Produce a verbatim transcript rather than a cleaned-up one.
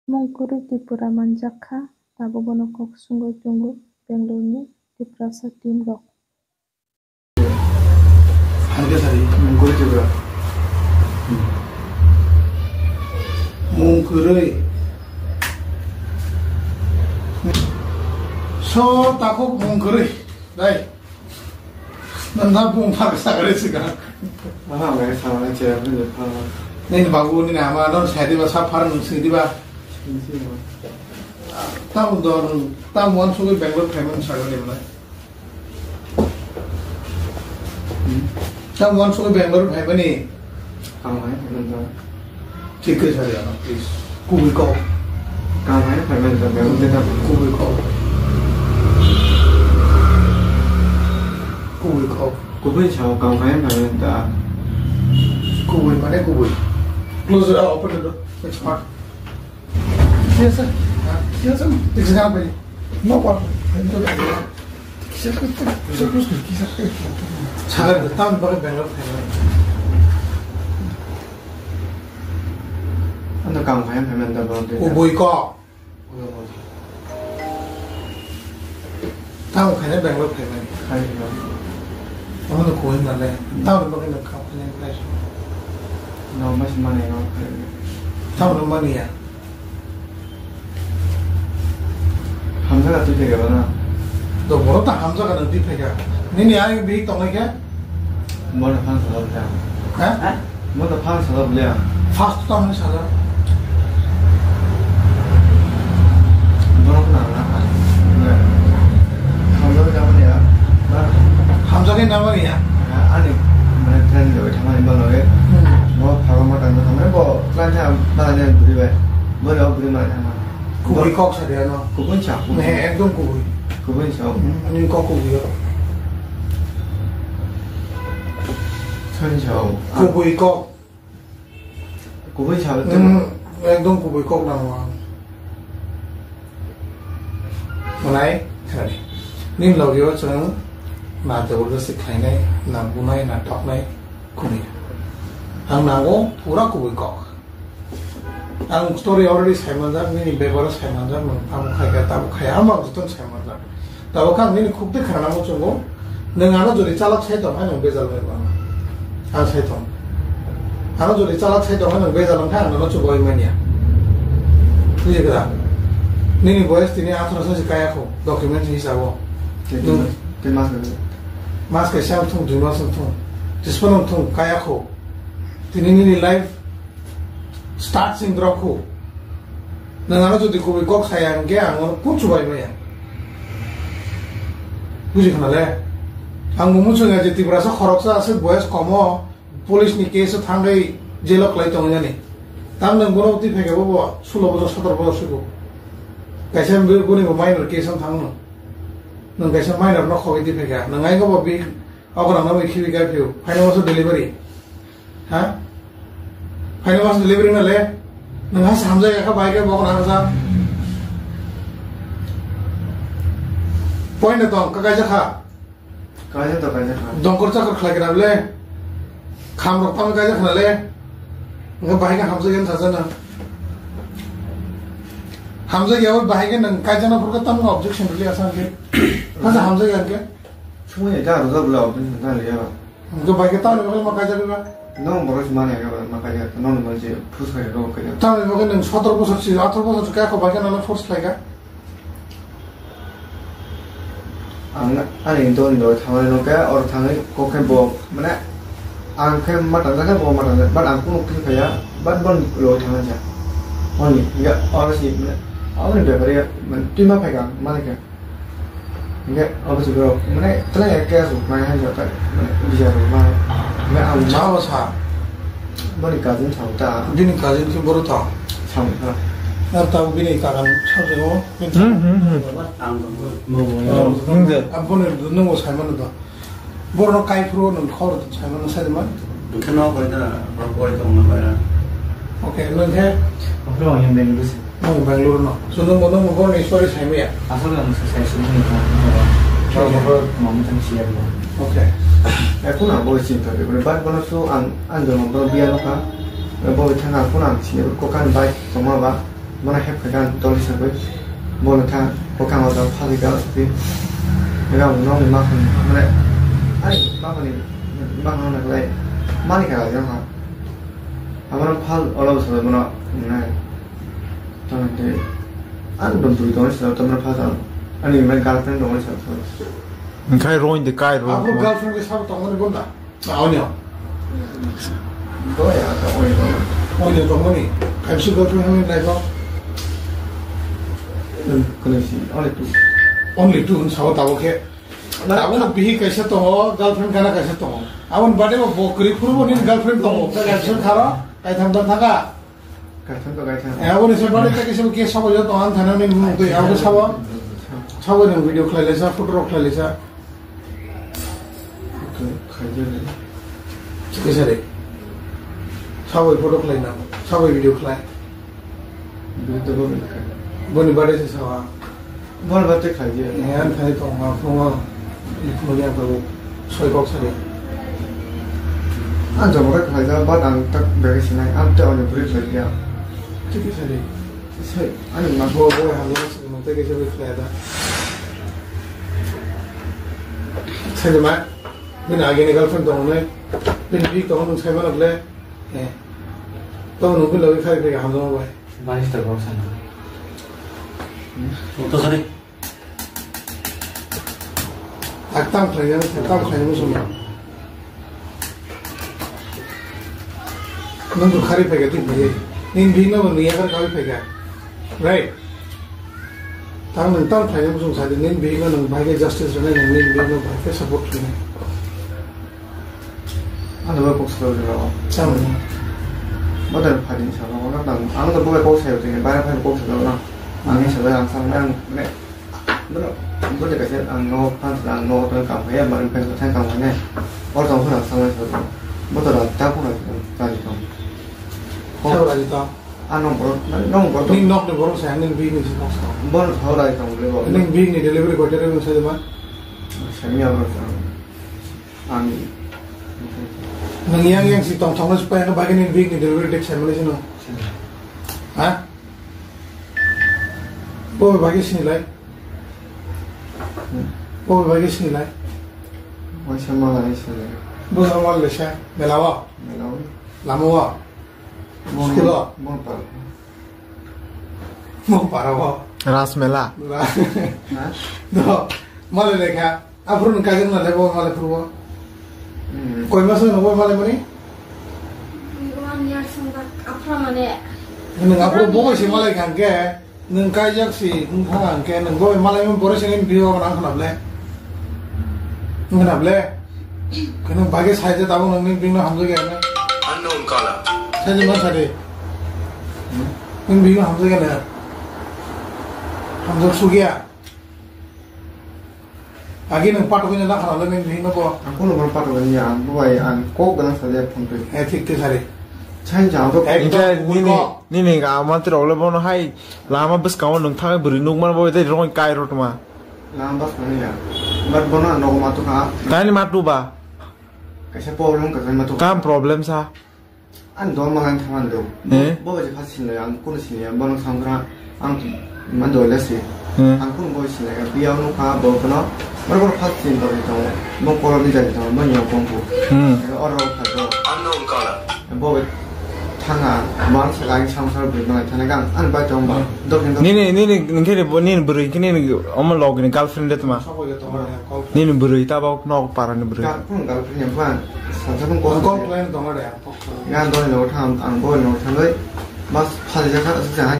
Mung kwrwi Tripura manjak kha, tabuk bono kok sungwi tongo Bangalore ni Tiprasa team rok. Hangke sari, mung kwrwi Tripura. Mung kwrwi. So, takhuk mung kwrwi. Dai. Nanda bung phak sakare siga. Aha, ngai sa ngai che, ngai pha. Nini babu, nini ama, non sai diba, sa phar nung sing diba. Sing si ma. Tamo don, tamo wan sugui Bangalore phaimani sagani mana. Tamo wan sugui Bangalore phaimani. Tamo hai, nung don. Thik khe sari ano, please. Kubui kok. Kaham hai phaimani ta, Bangalore ta. Kubui kok. Kubui kok. Kubui sao, kaham hai phaimani ta. Kubui mane kubui. Close the door, open the door. It's hot. Yes, sir. Yes, sir. It's hot. No problem. Sakar, tamni bagwi Bangalore phaimani? Ano kaham hai phaimani ta, Bangalore ta. Kubui kok. Tamo khaina Bangalore phaimani. Hai, hai. Omo no kuwi male. Tamo no bagwi no kha khaina khlai. No, mas mane no. Tamo no mani ya. Hamjaga twi thai gaba na. Do boro ta hamjaga no twi thai ga. Nini ai bi tongnai khe? Bono phang sajak le. Ha? Bono phang sajak le. First to hwnwi sajak. Bono khna na. Hamjak le na mani ya. Hamjak le na mani ya. Ani mane friend le thangmani bono e. Hmm. Bo phago ma tang thangmani bo plan tha na ne buri bai. Bo le buri ma thangma. Kubui kok sa de ano. Kubui sa. Ne, ekdom kubui. Kubui sa. Hmm, ani kok kubui yo. Sani sao. Kubui kok. Kubui sao. Hmm, ekdom kubui kok nang ang. Manai, khani. Nin logio chwng na jabardasti khlainai, na bunai, na thoknai, kuni. Ang nango pura kubui kok. Ang story already saimanjak, nini bebaro saimanjak, nwng tamo khaikha, tamo khaya, ang jotono saimanjak. Tabuk ang nini khuk twi khna muchungo, nwng ano jodi chalak sai tong, nwng bejal bai mano. Ang sai tong. Ano jodi chalak sai tong, nwng bejal wngkha, ang nono chubai manya. Bujikha? Nini boyes tini atharo se kaya kho, document hisabo. Tei mas kaisa wngthung, dui mas wngthung, tispan wngthung, kaya kho. Tini nini life start sing drop khu. Nwng ano jodi kubui kok saya hwnkhe ang nono kun chubai maya. Buji khna le? Ang bo muchung ya je Tiprasa khoroksa aswk boyes komo police ni case o thangwi jail o kwlai tongwi nani. Tam nwng bono twi phaikha bo bo sulo bojor sotoro bojor sugo. Kaisa bo-, boni bo minor case o thangno. Nwng kaisa minor no khogwi twi phaikha. Nwng ai bo bi Oko nang nang khibi kai phiu. Phaina masa delivery. Ha? Phaina masa delivery na le. Nang has hamjak ya kha bai kai bok na hamjak. Point na tong ka kaisa kha. Kaisa to kaisa kha. Dongkor chakor khlai kra le. Kham rok tam kaisa khna le. Nga bai ka hamjak yan sajana. Hamjak ya bai ka nang kaisa na phur ka tam objection le asang ke. Kaisa hamjak yan ke. Sumui ya da rwjak bwla objection ta liya ba. Hwnkhe bai khe tamni bagwi ma kaijak ba? Nong borok se mani ya ba ma kaijak, nong ni bagwi se phus khai rw kaijak. Tamni bagwi nwng sotoro bosor si, atharo bosor si kaya kho bai khe nono force khlai kha. Ang ani dol dol thangwi nokha, oro thangwi kok khe bo, mane, ang khe ma tangjak khe bo ma tangjak, but ang kunu khe phaiya, but bon loi thangjakha. Oni, ya, oro si, mane, aboni bepari, mane, twi ma phaikha, mane khe. Hingke obo se borok, mane, tlai ya kaya rok mai hai jota, mane, bijar rok mai. Hingke ang ma bo sa. Boni cousin sa ta. Bini cousin khe boro ta. Sa ta. Ar ta bini kakan sa je o. Hmm, hmm, hmm. Ang bo. Ang bo. Ang bo. Ang bo. Ang bo. Ang bo. Ang bo. Ang bo. Ang bo. Borokno kai phuru nwng khobor sai mano sai man. Hwnkhe no koi da, borok koi tong na bai. Okay, nwng khe? Oke, ang yang Bangalore se. Nwng Bangalore no. So nwng bo, nwng bo borokni story sai maya? Asole ang sai sai nwng. Chwng bo mamu thang siya bo. Okay. Ekun ang bo chinta de, but bono so ang, ang jono borok biya no kha. Bo thang ang kun ang siya ko kan bai tongma ba. Bono hep kha gan dol hisab bai. Bono tha kokang o dal phali ga sti. Ega no ma khan mane ai ma khan ma khan na lai mani kha ga ha. Amara phal ola bwsa bono nai. Tama te an dom puri dong sa tamra phal ta. Ani mai girlfriend dong sa. Ngai roin de kai ro. Abo girlfriend ke sabo tongmani bonda. Onyo. Doi ata onyo. Onyo tongmani. Kaisa girlfriend hwnwi naikho. Kone si only two. Only two hwn sabo tabo khe. Tabo no bihi kaisa tongo, girlfriend kana kaisa tongo. Abon bade bo bo kwrwi phuru bo nini girlfriend tongo. Kaisa kharo, kaitham tong thaka. Kaitham to kaitham. Eh, aboni se bari ta kisa ke sabo yo to an thana ni mung twi, abo sabo. Sabo ni video khlai le sa, photo rok khlai le sa. Okay, khlai je le. Kisa de. Sabo photo khlai na, sabo video khlai. Video to bo khlai. Boni bade se sabo. Bol bate khlai je. Ngan khai tong ma phungo. Phungo ya to soi kok sari. Ang jabra khlai ja, but ang tak bere sinai, ang te oni bri khlai ya. Tiki sari. Sai, ani ma. Bo bo ya lo se mo te ke se khlai da. Sai ma. Bini age ni girlfriend tong nai. Bini bik tong nung sai ma le. Eh. To nung bin lo khai pe ham lo bai. Baris ta kok sana. Foto sari. Ak tam khlai ya, tam khlai mo sung. Nung tu khari phai ka tu phai. Nin bino ni ya kar ka phai ka. Right. Tang nung tam khlai mo sung sa nin bino nung bai ke justice rene nin bino bai ke support rene. Ano ba kok salo jero. Sam. Bodol phadi salo, ano tang, ano to bobai kok sayo tini, bara phai kok salo na. Ang ni salo ang sam nang ne. Bodo, bodo kaisa ang no, pan ang no to kam ya, mar pen sa kam ne. Or tong phana sam salo. Bodo da ta phana ta di tong. Sabo raji tong. Ano bodo, no bodo. Ni nok ni bodo sa, ni bi ni nok sa. Bodo sabo raji tong le bodo. Ni bi ni delivery boy delivery sa de ma. Sami abo sa. Ang. Nang yang yang si tong tong si payang bagini big ni delivery date saya malaysia no. Ha? Bo bagi sini lai. Bo bagi sini lai. Wai sama lai sini. Bo sama lai sa. Melawa. Melawa. Lama wa. Mo Skilo. Mo pa. Mo para wa. Ras mela. Ra. Ha? Do. Malai lekha. Aphuru nwng kaijak na lebo malai phuru bo. Hmm. Koi mas nwng bo malai mani? One year song tak aphuru mane. Nwng aphuru bo kaisa malai kha hwnkhe, nwng kaijak si wng thang hwnkhe, nwng bo malai mani borok sini biyo nang khna ble. Wng khna ble. Khe nwng bage sai je tabuk nwng ni bing no hamjak ya ne. Unknown caller. Sai je ma sai de. Hmm? Nwng bing no hamjak ya ne. Hamjak sugya. Agi nwng patok wngya na khanalo nini bihikno bo. Ang kono bono patok wngya, ang bo bai ang kok gwnang sadia phone twi. Eh, thik twi sari. Chai jang to. Ekdom Inkhe nini, buino. Nini ga mantri rok le bono hai lama bwskango nwng thangwi bwrwi nukmano bo tei rongwi kai rw tongma. Lama bwskango ya. But bono ang nogo ma tukha. Tani ma tuba? Kaisa problem kaisa ma tukha. Kam problem sa? Ang dol mangan thaman do. Eh? Bo je phas sinai ang kuno sinai ang bono samgra ang man dol si. Eh? Ang kuno bo sinai ang biya no kha bo kono. Mar bo phas sin do to. Bo kolo di jai to bo nyo kong ko. Hmm. Oro kha do. Unknown caller. Bo thanga mar sa ang samsar bi mangan thana gang an ba tong ba. Hmm. Dok ni dok. Nini nini nini bo nini bwrwi kini nini omo log ni girlfriend de tma. Sabo je to ma call. Nini bwrwi ta ba nok para ni bwrwi. Ka pun girlfriend yang ban. Sa sa pun ko. Call plan dong ada. Yang doi lo tham, ang doi lo tham doi. Mas phali jakha, aswk jakha.